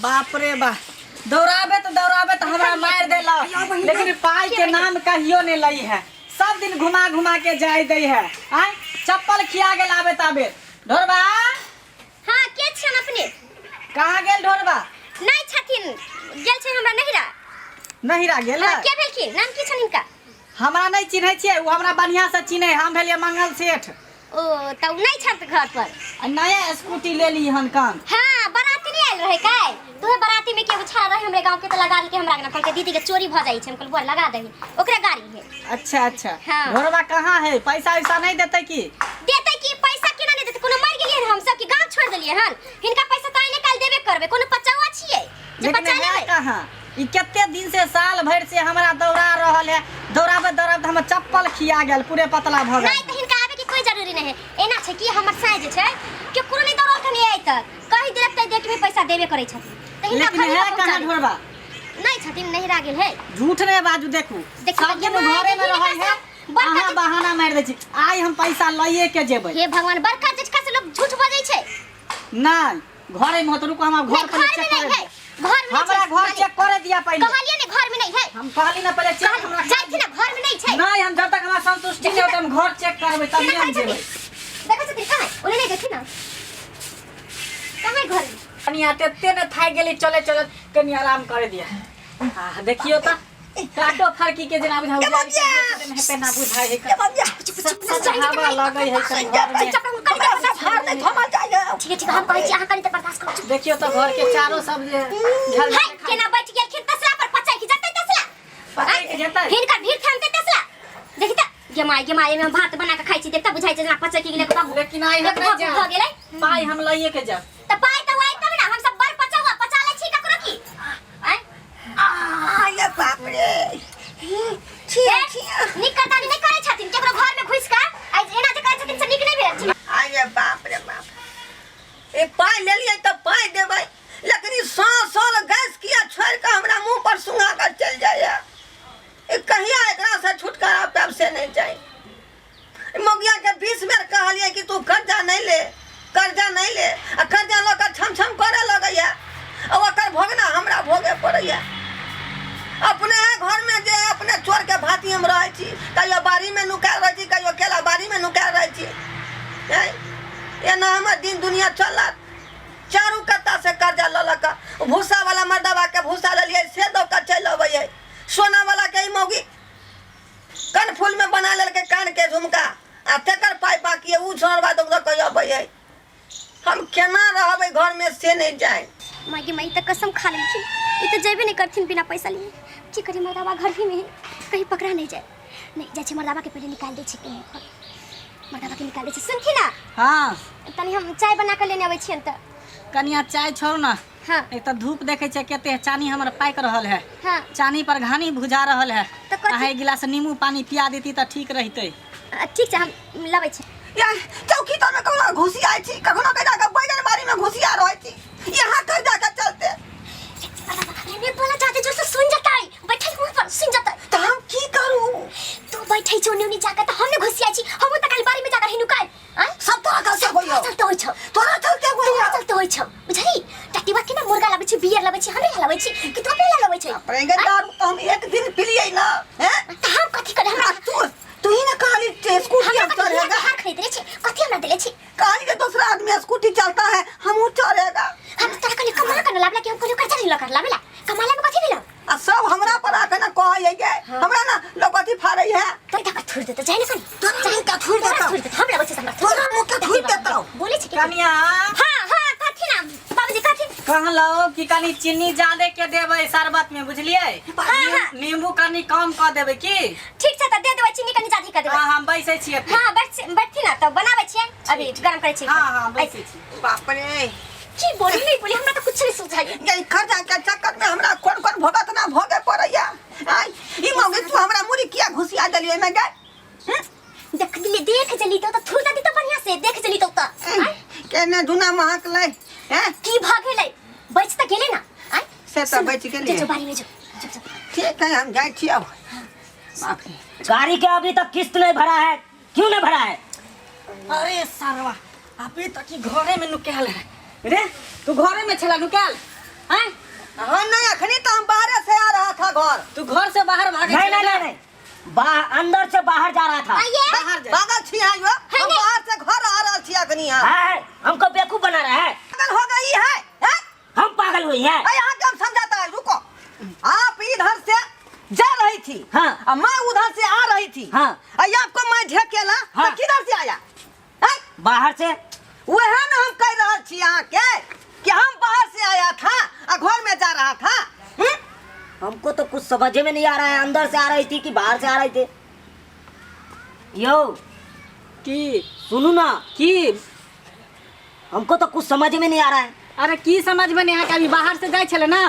बाप रे बा, दौड़ाबे तो दौड़ाबे तो हमरा मार देलक, लेकिन पाई के नाम कहियो नहीं लई है। सब दिन घुमा घुमा के जाय दै है। आय चप्पल खिया गेल आबे ताबे। ढोरबा। हाँ, के छियन अपने? कहाँ गेल ढोरबा? नहीं छथिन, गेल छै हमरा नहिरा। नहिरा गेल? हाँ, के भेलखिन? नाम की छनि हिनका? हमरा नहीं चिन्है छियै, ओ हमरा बढ़िया से चिन्है। हम भेलियै मंगल सेठ। ओ तऽ ओ नहि छथि घर पर। आ नया स्कूटी ले ली हन कान। हाँ, बराती नहीं आयल रहे काय तोहे? बराती में के एगो छाड़ा रहे हमरे गांव के, तो लगा देलकै हमरा अंगना। कहलकै दीदी के चोरी भऽ जाइ छै। हम कहलियै बुआ लगा दही, ओकरे गाड़ी है। अच्छा अच्छा। हाँ। घरवा कहाँ है? पैसा वैसा नहीं देते की? देतै की पैसा, केना नहि देतै? कोनो मरि गेलियै हन हम सब की गांव छोड़ देलियै हन? हिनका पैसा तऽ आइने काल्हि देबे करबै। कोनो पचौआ छियै जे लेकिन बचा है लेबै? कहाँ? ई कते दिन से साल भरि से हमरा दौड़ा रहल है, दौड़ाबे दौड़ाबे हमर चप्पल खिया गेल, पूरे पतला भऽ गेल। नहीं तऽ हिनका आबे के कोई जरूरी नहीं है। एना छै कि हमर साँय जे छै केकरो नहीं दौड़ल खनी आइ तक, कहि देलक तऽ डेट में पैसा देबे करै छथिन। तऽ हिनका लेकिन घर है में कहाँ पहुँचा ढोरबा? नहीं छथिन, नहिरा गेल है। झूठ नहीं बाजू, देखू। देखू, सब दिन देखियौ, घरे में हिनका रहै है। सब बड़का अहाँ बहाना मारि दै छी। आइ हम पैसा लइए के जेबै। हे भगवान, बड़का जेठका से लोग झूठ बजै छै। नहीं, घरे में हो तो रुको, हम घर नहीं, पर घर चेक में करे नहीं है, घर में नहीं हमरा छै, घर मालिक। चेक करे दिया पहले। कहलिए ने घर में नहीं है। हम कहली ना पहले चेक हमरा जाइ छी ना, घर में नहीं छै। नहीं, हम जब तक हमरा संतुष्टि नहीं होते हम घर चेक करबै तभी केना हम कहै जेबै। छथिन? देखै छथिन कहाँ है? ओने नहीं देखी ना कहाँ है घर में? कनी तेते ने थाकि गेली चले चले, कनी आराम करे दिया। आ देखियो त काटो फरकी के जेना बुझाउ हेते ना बुझाइ है। हवा लगै है कनी घर में। ठीक है, ठीक है, हम कहै छी, अहाँ कनी तऽ बर्दाश्त करू। देखियो त घर के चारो सब जे झल है केना बैठ गेलखिन तसला पर, पचै की जतै तसला। पचै के जेतै? हिनकर भीड़ थामतै तसला। देखी त गेमाय गेमाय एहिमे हम भात बना के खाइ छी, देखता बुझाइ छै जेना पचै की गेलै बाबू। लेकिन आइ हम एक नहीं भऽ जायब। गेलै। पाइ हम लइए के जायब। तऽ पाइ तऽ आइ तब ने, हम सब बड़ पचौआ पचा लै छी ककरो की आँय? आय बाप रे। ए, नीक करतानी नहि करै छथिन। केकरो घर में घुसि कऽ आइ एना जे करै छथिन से नीक नहि भेल। आय बाप रे बाप, ए पाइ लेलियै तऽ पाइ देबै, लेकिन ई सौ सौ गैस किया छोड़ि कऽ हमरा मुँह पर सुंघा कऽ चलि जाइए? ई कहिया एकरा से छुटकारा पायब से नहि जानि। मौगिया के 20 बेर कहलियै कि तू कर्जा नहीं ले, कर्जा नहीं ले, आ कर्जा लऽ कऽ छम छम करऽ लगैया, आ ओकर भोगना हमरा भोगे पड़ैया। अपने घरमे जे अपने चोर के भांति हम रहै छी, कहियो बाड़ीमे नुकायल रहै छी, कहियो केला बाड़ीमे नुकायल रहै छी। एना हमर दिन दुनिया चलत? चारू कत्ता से कर्जा लऽ लऽ कऽ, भूसा वाला मर्दबा के भूसा लेलियै से दऽ कऽ चलि अबैयै, सोना वाला के ई मौगी कनफूल में बना लेलकै कान के झुमका, आ तेकर पाइ बाकी है, उ सोनरबा दऽ कऽ अबै है। हम केना रहबै घर में से नहीं जाए। माय गे माय, ई तऽ कसम खा लेलखिन, ई तऽ जेबे नहि करथिन बिना पैसा लिए। की करी, मर्दाबा घर ही में है, कहीं पकड़ा नहीं जाए। नहीं जाइ छै, मर्दाबा के पहिले निकाल दै छै। कहीं घर मर्दाबा के निकाल दै छै। सुनथिन ना? हाँ। तनी हम चाय बना के लेने अबै छियनि तऽ। कनिया चाय छोड़ू ना। हाँ। एक तऽ धूप देखे छै कते, चानी हमर पाकि रहल है। हाँ। चानी पर घानी भुजा रहल है। तऽ कथी? अहाँ एक गिलास नींबू पानी पिया देती तऽ ठीक रहितै। ठीक छै, हम लबै छी। या चौकी तर में कखनो घुसिया छी, कखनो के जाके बैगन बाड़ी में घुसिया रहै छी, यहाँ कर्जा के चलते। अरे बोला जाते जोर से सुन जतै, बैठल वहाँ पर सुन जतै। तऽ हम की करू? तू बैठै छौ ओने ओने जाके तऽ हम ने घुसिया छी। हम तऽ काल्हि बाड़ी में जाकर हिनुकाय आँय? सब तोरा चलते होइयो। तोरा चलते होइ छौ। तोरा चलते होइयो। तोरा चलते होइ छौ, बुझली? टटीबा के ना मुर्गा लाबै छी, बियर लाबै छी, हमरे ला लाबै छी कि तू अपने ला लाबै छै? अपने के दारू तऽ हम एक दिन पिलियै ना, हैं? तऽ हम कथी करे? हमरा आ तू ही ना कहली जे स्कूटी हमरा हम कथी चढ़ेगा। हार खरीद ले छी, कथी हमरा देले छी? कहली जे दूसरा आदमी स्कूटी चलता है, हमहूँ चढ़ेगा। हम तोरा कहली कमा के ना लाबला कि हम कहलियो कर्जा नहीं लकर लाबेला? कमाला में कथी भेलौ? आ सब हमरा पर आके ना कहै है, हमरा ना लोग अथी फाड़ै है। तोरा धक्का थुर देतौ, जाय ना कनी। तोरा मुँह के थुर तोरा देतौ। थुर देतौ, हम लाबै छी हमरा। तोरा मुँह के थुर देतौ। बोलै छी की? कनिया। हाँ, हाँ, कथी ना बाबूजी, कथी? कहलौ कि कनी चीनी ज्यादे के देबै शरबत में, बुझलियै? हाँ, हाँ। नींबू कनी कम कऽ देबै की? ठीक छै, तऽ दे देबै, चीनी कनी ज्यादे कऽ देबै। हाँ, हम बैसै छियै। हाँ, बैठथि ना तऽ बनाबै छियै, अभी गरम करै छियै। हाँ, हाँ, बैसै छी। बाप रे। की बोली नहीं बोली, हमरा तऽ कुछ नहीं सुझाई। ये कर्जा के चक्कर में हमरा कोन कोन भोगत ना भोगे पड़ैया। आय, ई मौगी तू हमरा मुड़ी किया घुसिया देलियै एहिमे गे? देख दिली, देख जली तो थूर दी तो बढ़िया से देख जली तो त। आय? केने धुना महकलै, हैं? की भऽ गेलै? बच तऽ गेलै ना? आय? से तऽ बचि गेलियै। जो, जो बाड़ी में जो, जो, जो। ठीक है, हम जाइ छी अब। बाप रे। गाड़ी के अभी तक किस्त नहीं भरा है, क्यों नहीं भरा है? अरे सारवा, अभी तक ई घरे में नुकायल है रे। तू घरे में छला नुकायल हैं? घर। तू घर से बाहर भागे नहीं छले नहीं ना? नहीं नहीं, बाहर, अंदर से बाहर जा रहा था। आइए बाहर जा। पागल छी अहाँ यो, हम बाहर से घर आ रहल छी अखनी यहाँ। है, हमको बेवकूफ बना रहा है। पागल हो गई है, हैं? हम पागल हुई हैं। अरे यहाँ के हम समझाता है, रुको। आप इधर से जा रही थी, हाँ। और मैं उधर से आ रही थी, हाँ। और आपको मैं ढकेला, हाँ। तो किधर से आया? हैं? बाहर से। वह ना हम कह रहा छी यहाँ के कि हम बाहर से आया था और घर में जा रहा था। हम्म? हमको तो कुछ समझ में नहीं आ रहा है, अंदर से आ रही थी कि बाहर से आ रही थी। यो की सुनू ना, की हमको तो कुछ समझ में नहीं आ रहा है। अरे की समझ में नहीं आ के अभी बाहर से जाए छले ना?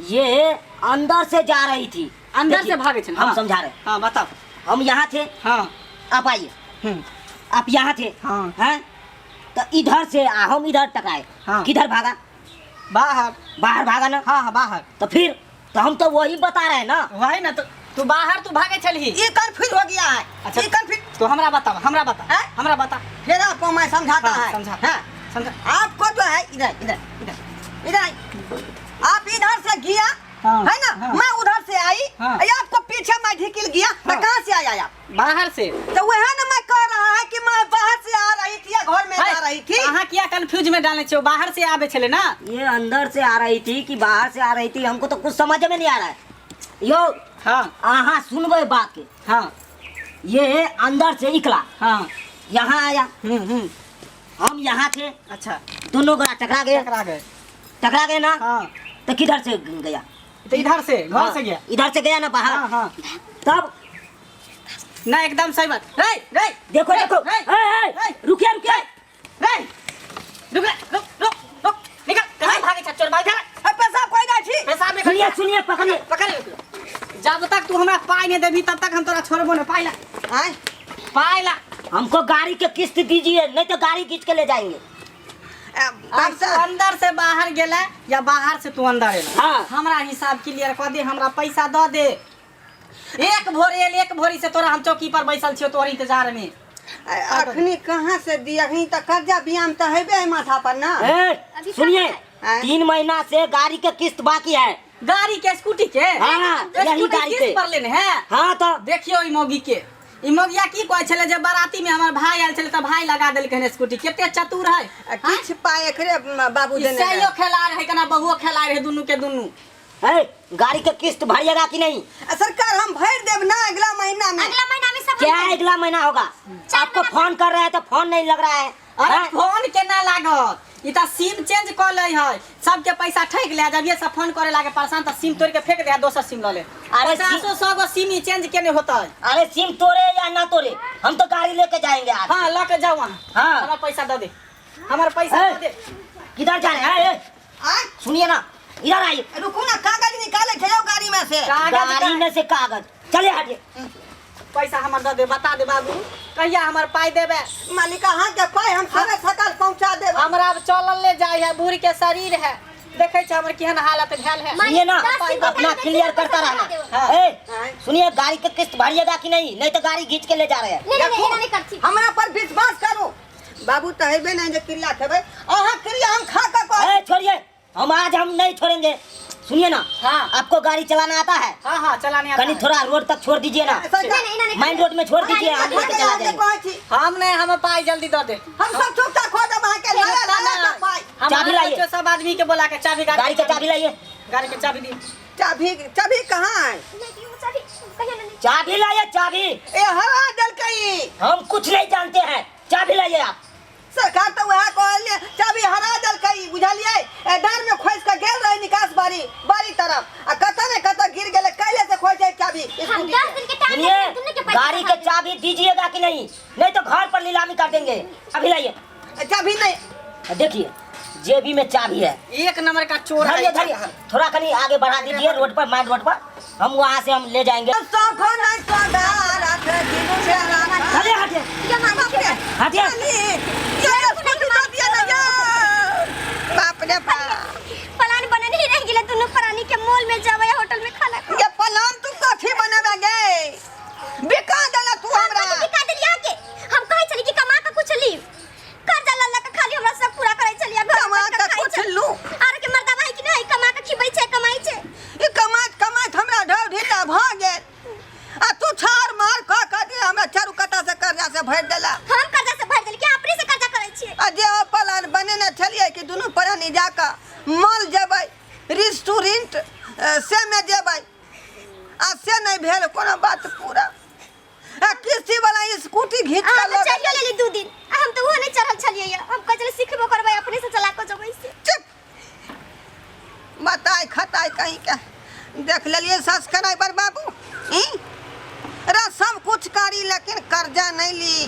ये अंदर से जा रही थी। अंदर से देखिए, भागे छले। हम हाँ। समझा रहे हैं। हाँ बताओ। हम यहाँ थे। हाँ। आप आइए। हम्म। आप यहाँ थे। हाँ। हैं? तो इधर से हम इधर टकराए। हाँ। किधर भागा? बाहर। बाहर भागा ना? हाँ हाँ बाहर। तो फिर तो हम तो वही बता रहे हैं ना। वही ना, तो तू बाहर तू भागे छलही। ये कंफ्यूज हो गया है। अच्छा। ये कंफ्यूज। तो हमरा बताओ, हमरा बता। हैं? हमरा बता। फिर आपको मैं समझाता हाँ, है। समझा। हाँ। समझा। आपको जो है इधर इधर इधर इधर आई। आप इधर से गया, हाँ, है ना? हाँ। मैं उधर से आई, हाँ। और आपको पीछे मैं ढिकिल गया, मैं हाँ। कहाँ से आया आप? बाहर से। तो वह ना मैं कह रहा है कि मैं बाहर से आ रही थी या घर में जा रही थी। अहाँ किया कंफ्यूज में डालने छो, बाहर से आबे छले ना? ये अंदर से आ रही थी कि बाहर से आ रही थी, हमको तो कुछ समझ में नहीं आ रहा है। यो हाँ। अहाँ सुनबे बात के। हाँ। ये अंदर से निकला। हाँ। यहाँ आया। हम्म। हम यहाँ थे। अच्छा। दोनों गोरा टकरा गए। टकरा गए। टकरा गए ना? हाँ। तो किधर से गया? तो इधर से, घर हाँ, से गया। इधर से गया ना बाहर। हाँ, हाँ। तब ना एकदम सही बात। रे, रे, देखो, रे, देखो। रे, ए, ए, रे। रुकिए, रुकिए। रे, रुक, रुक, रुक, रुक, निकल। कहाँ भागे छा, चोर भाग जा। ए, पेशाब कोई नहीं छी। पेशाब नहीं सुनिए, कर। सुनिए, पकड़िए। पकड़िए। जब तक तू हमरा पाई नहीं देबी तब तक हम तोरा छोड़बो नहीं। पाई ला। आय। पाई ला। हमको गाड़ी के किस्त दीजिए, नहीं तो गाड़ी खींच के ले जाएंगे। ए, अब तू अंदर से बाहर गेला या बाहर से तू अंदर एला? हाँ। हमरा हिसाब क्लियर कर दे, हमरा पैसा the they. एक भोर एल, एक भोरी से तोरा हम चौकी पर बैसल छियो तोहर इंतजार में। ए, अखनी कहाँ से दी? अखनी तो कर्जा बियाम तो हेबे है माथा पर ना। ए, अभी सुनिए, कहाँ है? 3 महीना से गाड़ी के किस्त बाकी है। गाड़ी के, स्कूटी के? हाँ, स्कूटी यही गाड़ी किस्त के। पर लेने है। हाँ तो देखियो ई मौगी के, ई मौगिया की कहै छलै जे बाराती में हमर भाई आयल छलै तऽ भाई लगा देलकै हन स्कूटी। कते चतुर है। आ, किछु पाइ एकरे बाबू ई देने सैयो रहै। खेला रहे केना बहुओ खेला रहे दुनू के दुनू। ए, गाड़ी के किस्त भरिएगा कि नहीं? आ, सरकार हम भर देब ना अगला महीना में। अगला महीना में सब क्या हम अगला महीना होगा? चार आपको महीना फोन कर रहे हैं तो फोन नहीं लग रहा है। अरे हाँ? फोन केना लागत? ई त सिम चेंज क लै है, सबके पैसा ठकि ले। जब ये सब फोन करे लागे परेशान त सिम तोड़ के फेंक दे, दोसर सिम ल ले। अरे पचासो सौ गो सिम ई चेंज केने होतै। अरे सिम तोड़े या ना तोड़े, हम तो गाड़ी लेके जाएंगे आज। हाँ, ल के जाओ वहाँ। हाँ। हमार पैसा the they, हमार पैसा ए, the they. किधर जा रहे हैं? ए, आय? सुनिए ना, इधर आइए। रुकू ना, कागज निकाले थे गाड़ी में से। कागज गाड़ी का- में से कागज। चलिए हटिए। पैसा हमर the they, बता दे बाबू कहिया हमर पाई देबे। मालिक अहाँ के पाई हम सवेरे सकाल पहुंचा देब। हमरा अब चलल ले जाय है, बूढ़ के शरीर है, देखै छै हमर केहन हालत भेल है। सुनिए ना, दस दिन अपना पकड़ के क्लियर पैसा करता लगा रहना। देबो। हाँ। ए, हाँ। सुनिए, गाड़ी के किस्त भरिएगा कि नहीं? नहीं तो गाड़ी खींच के ले जा रहे हैं। नहीं, नहीं, नहीं, एना नहीं करती। हमरा पर विश्वास करू बाबू, तो हेबे नहीं जे क्रिया खेबै, अहाँ क्रिया हम खा के कहब। ए, छोड़िए, हम आज हम नहीं छोड़ेंगे। सुनिए ना, हाँ। आपको गाड़ी चलाना आता है? हाँ, हाँ, चलाने आता कहीं है। थोड़ा रोड तक छोड़ दीजिए ना। सरकार- नहीं, नहीं, नहीं, मेन रोड में छोड़ दीजिए, हम लेके चला अहाँके जाएंगे। कहै छी। हम नहीं, हम पाई जल्दी the they. हम सब चुपचाप खो देब अहाँके, लगा लगा के पाई। हम चाबी लाइए। बच्चों सब आदमी के बोला के चाबी गाड़ी के चाबी लाइए। गाड़ी के चाबी दी। चाबी, चाबी कहाँ है? नहीं, वो चाबी कहिया नहीं। चाबी लाइए, चाबी। ए, हरा देलकै। हम कुछ नहीं जानते हैं, चाबी लाइए आप। सरकार तो वएह कहलियै, चाबी हरा देलकै, बुझलियै? ए, डाँर में खोसि कऽ गेल रहै निकास बारी, बारी तरफ, आ कतऽ ने कतऽ गिर गेलै, काल्हि से खोजै छै चाबी हम स्कूटी 10 के। दिन के टाइम सुनिए, देबै, दुनू के पैसा गाड़ी के लगा देबै। चाबी दीजिएगा कि नहीं? नहीं तो घर पर नीलामी कर देंगे। अभी लाइए। चाबी नहीं। देखिए, जेबी में चाबी है। एक नंबर का चोर है। धरिए, धरिए, थोड़ा कहीं आगे बढ़ा दीजिए रोड पर, मेन रोड पर, हम वहाँ से हम ले जाएंगे। चलिए, हटिए। ये मालिक हटिए। बाप रे बाप। पलान बनल ही रह गेलै दुनू प्राणी के, मॉल में जावे या होटल में खाना खाओ। ये पलान तू कथी बनेबे गे? बिका देला तू हमरा। हम कथी बिका देलियै अहाँके? हम कहै छली कि कमा के कुछ ली, कर्जा लऽ लऽ के खाली हमरा सब पूरा करै छलियै, घर कमा बैठ के के खाइ कुछ छलियै। लू। आर के मर्दा भाई कि नहि कमा के खिबै छै, कमाइ छै। ई कमाइत कमाइत हमरा ढेर इंस्टूरेंट से मे जेबै आ से नहि भेल कोनो बात पूरा। आ किस्ती वाला स्कूटी घीच अहाँ के तऽ लऽ चढ़ियो लेली 2 दिन, आ हम तऽ ओहो नहि चढ़ल छलियै। हम कहै छलियै सिखबो करबै, अपने से चला कऽ जेबै से। चुप बताय खताय कहीं के देख लेलिए सब्सक्राइबर बाबू। ई रे सब कुछ करी लेकिन कर्जा नहीं ली,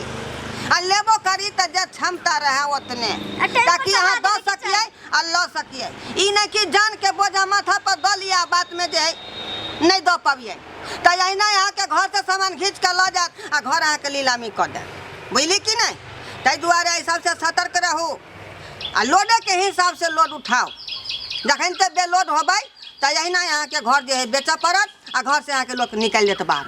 आ लेबो करी त जे क्षमता रहे ओतने, आ टाइम पर ताकि अहाँ सधा दऽ देबे के सकिए आ लऽ सकिए। ई नहीं कि जान के बोझा माथा पर दऽ लिया, बात में जे है नहीं दऽ पबिए तऽ अहिना अहाँके घर से सामान घीच के लऽ जायत आ घर अहाँके नीलामी कऽ देत, बुझली कि नहीं? ताहि दुआरे एहि सबसे सतर्क रहू आ लोडे के हिसाब से लोड उठाओ। जखन ते बेलोड होबै तऽ अहिना अहाँके घर जे है बेचऽ पड़त आ घर से अहाँके लोक निकालि देत बाहर।